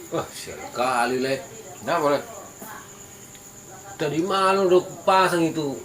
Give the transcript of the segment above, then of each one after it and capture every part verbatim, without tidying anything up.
Wah, sial kali, Lae. Kenapa, Lae? Tadi malam udah kupasang itu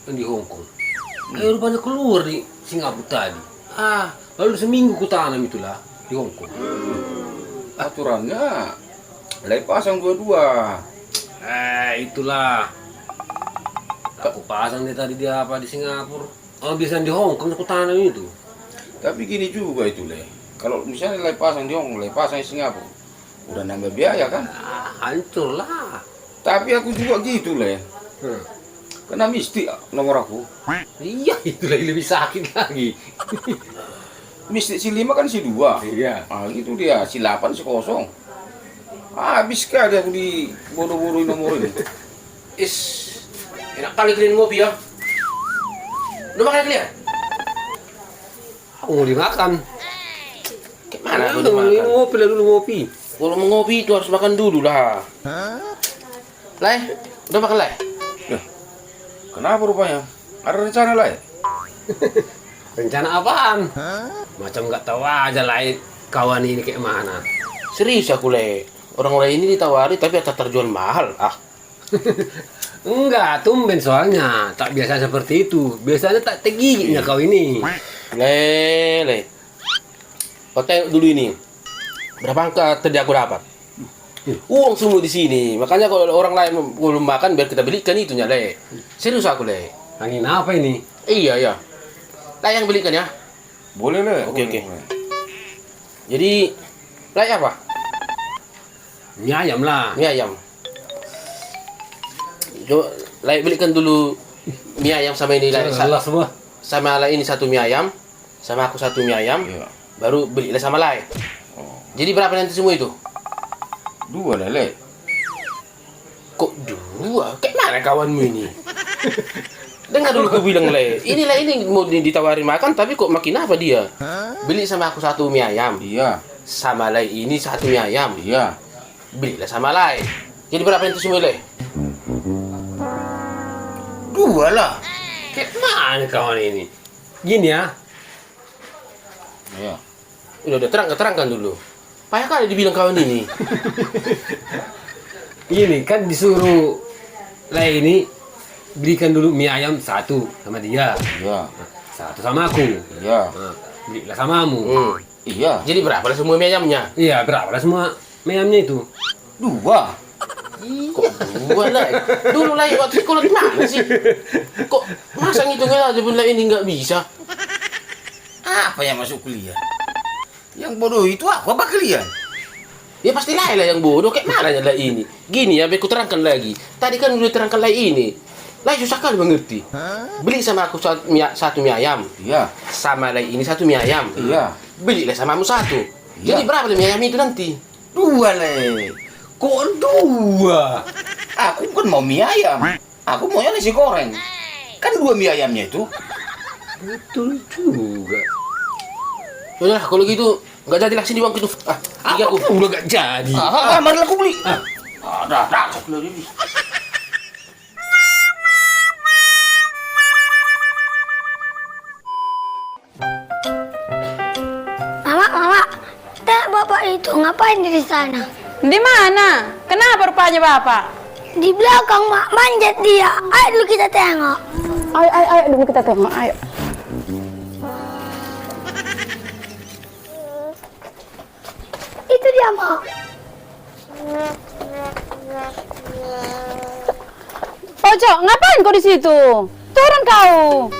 yang di Hongkong. Hmm. Eh, rupanya keluar di Singapura tadi. Ah, baru seminggu kutanam itulah di Hongkong. Aturannya, Lae pasang dua-dua. Eh, itulah. Aku pasang dia tadi di apa, di Singapura. Oh, biasa di Hongkong aku tanam itu. Tapi gini juga itu, Lae. Kalau misalnya Lae pasang di Hongkong, Lae pasang di Singapura, udah nambah biaya, kan? Ah, hancur lah. Tapi aku juga gitu, Lae. Hmm. Kena mistik nomor aku. Iya, itu lagi lebih sakit lagi. Mistik si lima kan si dua. Iya. Ah, gitu dia, si delapan si kosong. Habis kali aku dibodoh-bodohin nomor ini. Is, enak kali kalian ngopi ya. Udah makan kalian? Aku mau dimakan. Kayak mana aku mau dimakan? Ngopi lah dulu, ngopi. Kalau mau ngopi itu harus makan dulu lah. Lae, udah makan, Lae? Loh, kenapa rupanya? Ada rencana, Lae? Rencana apaan? Macam nggak tahu aja, Lae, kawan ini kayak mana. Serius aku, Lae. Orang lain ini ditawari tapi tak terjual mahal. Ah. Enggak, tumben soalnya. Tak biasa seperti itu. Biasanya tak tegigitnya kau ini. Lae, Lae. Kau tengok dulu ini. Berapa angka tadi aku dapat? Uang semua di sini. Makanya kalau orang lain belum makan, biar kita belikan itunya, Lae. Serius aku, Lae. Angin apa ini? Iya, iya. Lae yang belikan ya. Boleh, Lae. Oke, oke. Jadi, Lae apa? Mie ayam lah. Mie ayam. Coba, Lae belikan dulu mie ayam sama ini, Lae. Sa-, sama Lae ini satu mie ayam, sama aku satu mie ayam, iya, baru belilah sama Lae. Oh. Jadi berapa nanti semua itu? Dua lah, Lae. Kok dua? Kayak mana kawanmu ini? Dengar dulu, ku bilang, Lae. Ini, Lae, ini mau di-, ditawarin makan, tapi kok makin apa dia? Beli sama aku satu mie ayam. Iya. Sama Lae ini satu mie ayam. Iya. Belilah sama Lae. Jadi berapa itu semua, Lae? Dua lah. Kayak mana kawan ini? Gini ya. Iya. Udah, udah, terangkan, terangkan dulu. Payah kali dibilang kawan ini. Ini kan disuruh Lae ini belikan dulu mie ayam satu sama dia. Iya. Satu sama aku. Iya. Nah, belilah samamu. Hmm. Iya. Jadi berapa lah semua mie ayamnya? Iya, berapa lah semua mie ayamnya itu? Dua. Kok dua, Lae? Dulu, Lae, waktu sekolah di mana sih? Kok masa ngitungnya aja pun, Lae, ini nggak bisa? Apa yang masuk kuliah? Yang bodoh itu aku apa kalian? Ya pasti Lae lah yang bodoh, kayak mana ya Lae ini? Gini ya, be ku terangkan lagi. Tadi kan udah terangkan Lae ini. Lae susah kali mengerti. Beli sama aku sat-, mie-, satu mie ayam. Iya. Sama Lae ini satu mie ayam. Iya. Belilah samamu satu. Iya. Jadi berapa lah mie ayam itu nanti? Dua, Lae. Kok dua? Aku kan mau mie ayam. Aku maunya nasi goreng. Kan dua mie ayamnya itu. Betul juga. Yaudahlah, kalau gitu, nggak jadilah sini uangku itu. Ah, apa aku pula nggak jadi? Ah, ah, ah, marilah aku beli. Ah. Ah, dah, dah, aku beli. Mama, Mama, tengok bapak itu, ngapain dia di sana? Di mana? Kenapa rupanya bapak? Di belakang, Mak, manjat dia. Ayo dulu kita tengok. Ayo, ayo, ayo dulu kita tengok, ayo. Itu dia, Mak. Ojo, ngapain kau di situ? Turun kau.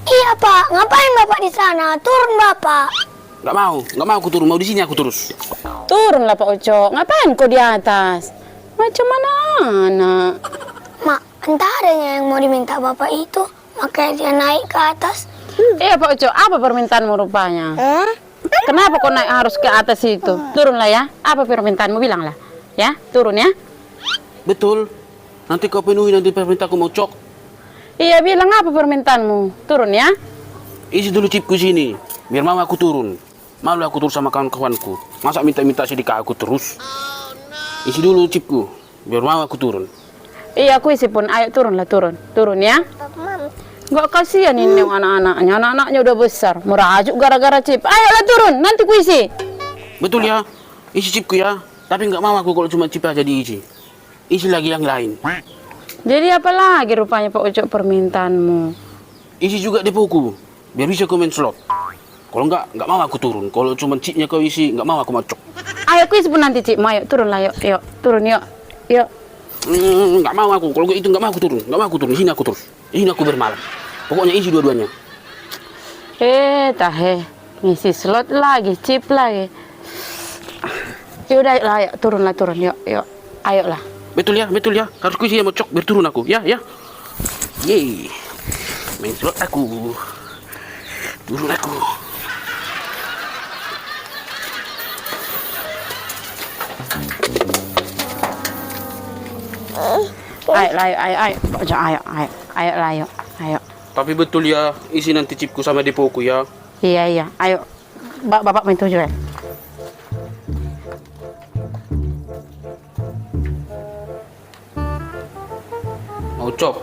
Iya, Pak. Ngapain Bapak di sana? Turun, Bapak. Nggak mau, nggak mau aku turun. Mau di sini aku terus. Turunlah, Pak Ojo. Ngapain kau di atas? Macam mana anak? Mak, entah adanya yang mau diminta Bapak itu. Makanya dia naik ke atas. Iya, Pak Ojo, apa permintaanmu rupanya? Hah? Kenapa kau naik harus ke atas itu? Turunlah ya, apa permintaanmu, bilanglah. Ya, turun ya. Betul. Nanti kau penuhi nanti permintaanku, Mocok. Iya, bilang apa permintaanmu? Turun ya. Isi dulu chipku sini, biar mau aku turun. Malu aku turun sama kawan-kawanku. Masa minta-minta sedekah aku terus? Isi dulu chipku, biar mau aku turun. Iya, aku isi pun. Ayo, turunlah, turun. Turun, ya. Nggak kasihan ini anak-anaknya. Anak-anaknya udah besar. Merajuk gara-gara chip. Ayolah, turun. Nanti ku isi. Betul, ya. Isi chipku, ya. Tapi nggak mau aku kalau cuma chip aja diisi. Isi lagi yang lain. Jadi apa lagi rupanya, Pak Ucok, permintaanmu? Isi juga depoku, biar bisa ku main slot. Kalau nggak, nggak mau aku turun. Kalau cuma chipnya kau isi, nggak mau aku masuk. Ayo, ku isi pun nanti chipmu. Ayo, turunlah, yuk, yuk, turun, yuk, yuk. Hmm, nggak mau aku. Kalau itu nggak mau aku turun, nggak mau aku turun. Di sini aku terus. Di sini aku bermalam. Pokoknya isi dua-duanya. Eh, tahe. Ngisi slot lagi, chip lagi. Ya udah, ayo, ayo, turunlah, turun, yuk, yuk. Ayolah. Betul ya, betul ya. Harus ku isi ya, mocok, biar turun aku, ya, ya. Yeay. Main slot aku. Turun aku. Ayo, ayo, ayo, ayo. Ayo, ayo, ayo, ayo. Tapi betul ya, isi nanti chipku sama depoku ya. Iya, iya. Ayo, ba- bapak main tujuh ya. Ucok,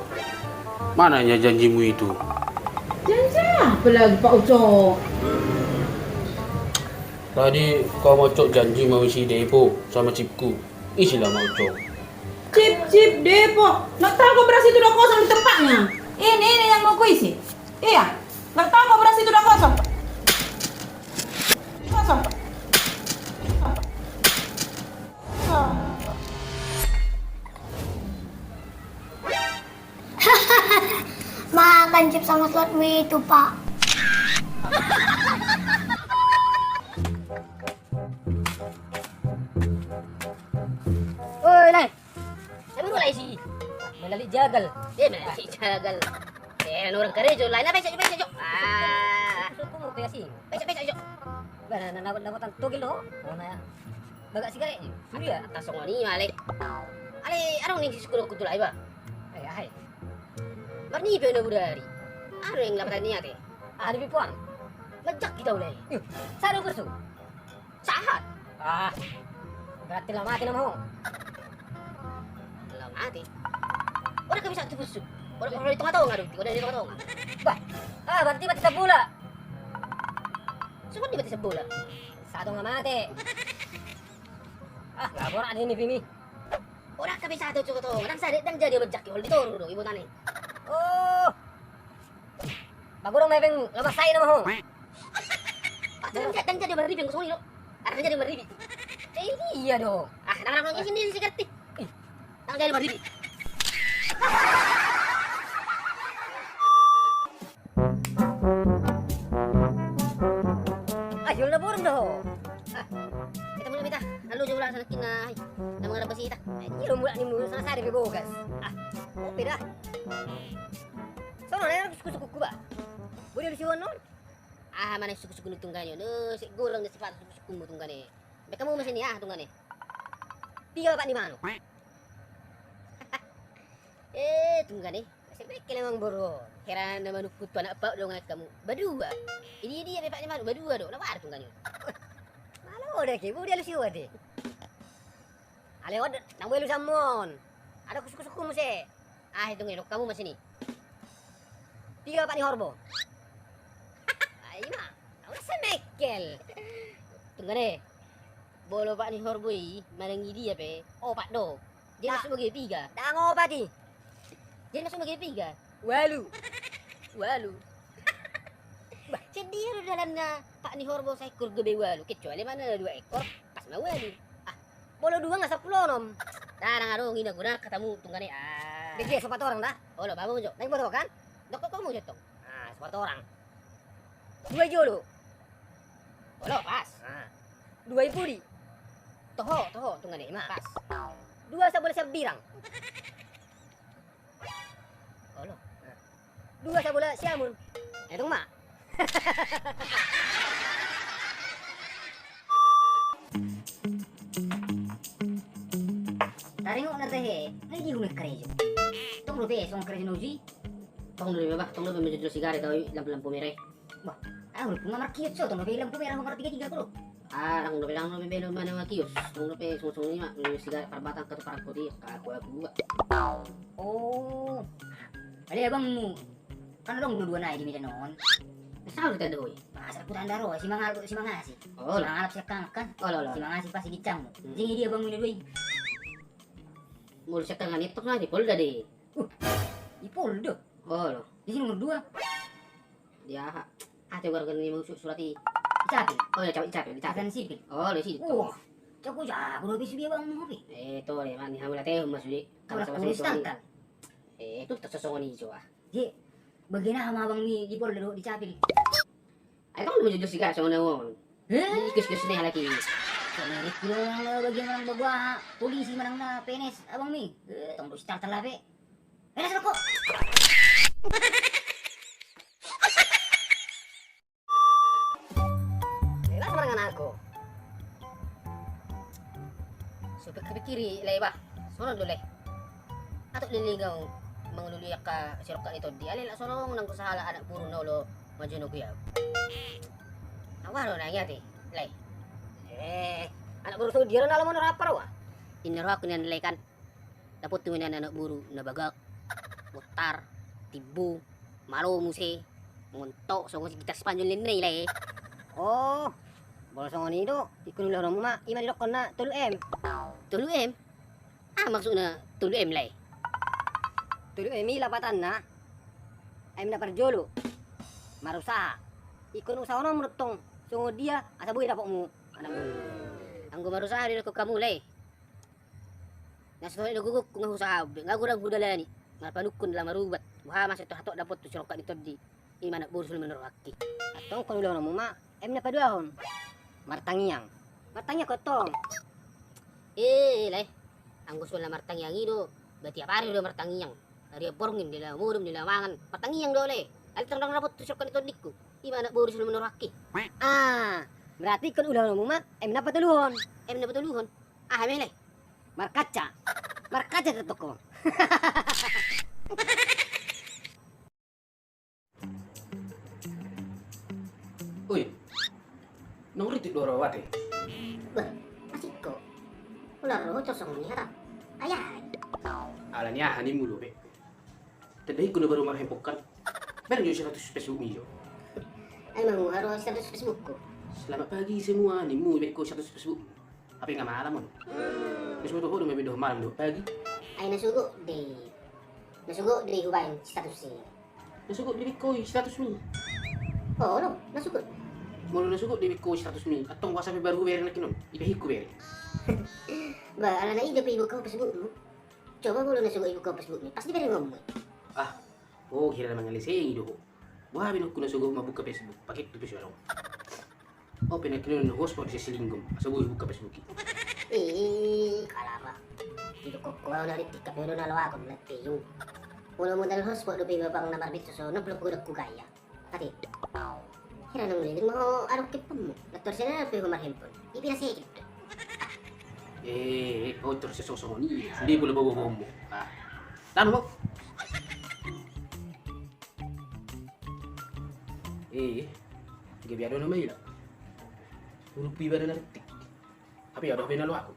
mana ya janjimu itu? Janji apa lagi, Pak Ucok? Tadi kau, Ucok, janji mau isi depo sama chipku. Isilah, Ucok. Chip, chip, depo. Nggak tahu kok beras itu udah kosong di tempatnya. Ini, ini yang mau kuisi. Iya. Nggak tahu kok beras itu udah kosong. Kosong. Makan chip sama slotmu itu, Pak. Oi, Lai. Siapa dulu, Lai, si? Melali jagal. Eh, melali jagal. Eh, orang karejo, Lai. Nah, besok, besok, besok. Ah. Suku mau pesi. Besok, besok, besok. Bah, na, na, na, na, togel do. Oh, na. Bagak sigaret ni. Sudah. Atas songon i, Male. Ale, adong ni si sukun aku tu, Lai, bah. Eh, ahai. Marnipe na budari. Anu yang lapatan ni ate. Ah, di pipuan. Majak kita ulai. Ih, sada persu. Sahat. Ah. Berarti lah mati nama ho. Lah mati. Orang kami satu persu. Orang, orang di tengah-tengah dong. Orang di tengah-tengah. Bah. Ah, berarti mati sebulan. Semua di mati sebulan. Satu nggak mati. Ah, nggak borak di ini, Bimi. Orang kami satu cukup tuh. Orang sadar dan jadi majak, kalau di toru dong, ibu tani. Oh. Bagorong mepeng, lepas saya nama ho. Ah, dan jadi, dan jadi marribi yang kosong ini, lo. Ah, dan jadi marribi. Eh, iya dong. Ah, nang, nang, nang, sini, sini, kerti. Ih. Nang jadi marribi. Ah, jolo na borong do ho. Ah, kita mulai, mita. Lalu jolo lah sana kina. Nama ngarap besi kita. Anjir, mulak ni mulak sana, sada pe bogas. Ah, kopi dah. Sono na, suku-sukuku, bah. Boleh lu siwan non? Ah, mana suku-suku nu tungganyo? Duh, sik gorong ni sifat suku-sukumu tungganyo. Bek kamu masih ni, ah, tungganyo. Piga bapak ni manuk? Eh, tungganyo. Masih bek kele mang boro. Heran nama nukut tu anak pau dong, anak kamu. Badua. Ini dia bapak ni manuk, badua do. Napa ada tungganyo? Malo deh, ki, bu dia lu siwan deh. Ale, od, nang belu samon. Ada kusuku-suku muse. Ah, hitung, hitung kamu masih ni. Piga bapak ni horbo? Ai ma, au rasa mekkel. Tungganyo. Bolo bapak ni horbo i, manang i dia pe, opat do. Jadi masuk bagi piga. Dang opat i. Jadi masuk bagi piga. Walu. Walu. Bah, sedia do dalanna bapak ni horbo saekor gabe walu. Kecuali mana dua ekor, pas ma walu. Ah, Bolo dua nga sampulu onom. Dah, nang adong ina guna katamu tungganyo. Ah. Gede, sopat orang dah. Olo, bamu jo. Nang boto kan? Dok, kok kamu jotong? Ah, sopat orang. Dua jolo. Olo, pas. Ah. Dua i pudi. Toho, toho, tungganyo, ima. Pas. Dua sabola sambirang. Olo. Dua sabola siamun. Etong ma. Taringot na tahe, nai di huna karejo. Tong dope, songon karejo na uji. Tong dope, bah, tong dope, menjual sigaret, tahu lampu-lampu merah. Bah, ah, udah punga markios, so, tong dope lampu merah, nomor tiga tiga, bro. Ah, tong dope, tong dope, belum mana markios. Tong dope, songon-songon i ma, menjual sigaret, parbatang, katu parangkoti, aku, aku, gua. Oh. Ale abangmu. Kan adong dua-dua nai di Medan on. Saur tanda oi. Masa ku tanda ro, si mangal, si mangasi. Olo. Si mangalap siangkangan kan? Olo, olo. Si mangasi pasti ginjangmu. Hmm. Jadi dia bangun dua i. Molo siangkangan i tong na di Polda de. Uh, di Polda? Olo. Di sini nomor dua. Di aha? Ate warga ni mangusut surat i. Di Capil. Oh, ya, Capil, Capil, di Capil. Catatan sipil. Olo, di sini. Wah, jago-jago do bisa dia bang, mau apa? Eh, to, de, mani hamu latehon ma sude. Kamu sama-sama polisi itu, tangkal. Eh, itu tersosongan ijo ah. Jadi, bagian aha ma abang ni di Polda dohot di Capil? Ai tong do jujur siga songon na on. Heh? Di kios-kios ni halak i. Songon na bagian manang bagua polisi manang na P N S abang ni. Eh, tong do si tartar lape. P N S rokok. Jelas manang anakku. So pikir-pikiri, Leh, bah. Songon do, Leh. Atok leleng au mangulului angka sirongkap ni tondi. Alai lak songon nanggo sahala anak boru na olo majonogi au. Awa do na ingat i, Leh. Eh, anak boru songon dia do na olo manorang parua. Inna rohakku nian, Leh, kan. Dapot tu nian anak boru na bagak, bontar, timbo, malo muse, montok, songon si gitar Spanyol ninna i, Leh. Oh, molo songon i do, ingkon ulaonmu ma, i ma didokkon na tolu M. Tolu M? Aha maksudna tolu M, Leh? Tolu M i lapatanna, M na parjolo, marusaha. Ingkon usahaonmu do tong, songon dia, asa boi dapotmu anak boru. Anggo marusaha do didokkon hamu, Leh. Na so tolu do gogongku nga husaha be, nga godang hudalani. Marpanungkun laho marubat. Boha ma sai hatop dapothu sirongkap ni tondi. I ma anak boru solu manorang rohangki. Antong ingkon ulaonmu ma M na paduahon. Martangiang. Martangiang ho tong. Eh, Leh. Anggo soal na martangiang i do, ba tiap ari do martangiang. Ari borngin, di laho modom, di laho mangan. Martangiang do, Leh. Alai tong ndang dapothu sirongkap ni tondingku. I ma anak boru solu manorang rohangki. Ah, berarti ingkon ulaonmu ma M na patoluhon. M na patoluhon. Aha ma i, Leh? Markaca. Markaca tu toko. Oi. Naung rintik do ro au ate. Bah, asik ho. Ula ro ho tor songon i hata. Ai aha i? Ala ni aha nimmu do be. Tanda ingkon na baru marhempok kan. Bereng jo status Facebookmi jo. Ai manguha ro status Facebookku. Selamat pagi semua, nimmu be ho status Facebookmu. Hape nga malam on. Na so toho do ma be dohot malam dohot pagi. Ai na sogot do i. Na sogot do i hubaen status i. Na sogot do i be ho statusmi. Olo, na sogot. Molo na sogot do i be ho statusmi, antong WhatsApp pe baru hubereng nangkin on. I pe hingku bereng. Ba, ala na i do pe ibuka ho Facebookmu. Coba molo na sogot ibuka ho Facebookmi, pasti bereng on muse. Ah, oh, hira na mangalesei do ho. Boha be nangkin na sogot mambuka Facebook, paketu pe so adong. Ope nangkin on na hotspot di silinggom, asa boi buka Facebook i. Ih, kalama. Di dokokku au na rintik hape do na loakon na teyung. Molo modal hotspot dope i babang na marbit so, na blok godang hugaya. Ate. Hira naung leleng ma ho adong handphonemu. Na tor sian na dope ho marhandphone. I pe na segel do. Eh, eh, oh, tor sesosongon i. Sude bola bawa bombo. Ah. Tanu mo. Eh, gabe adong na maila. Urupi badan na rintik. Hape adong be na loakon.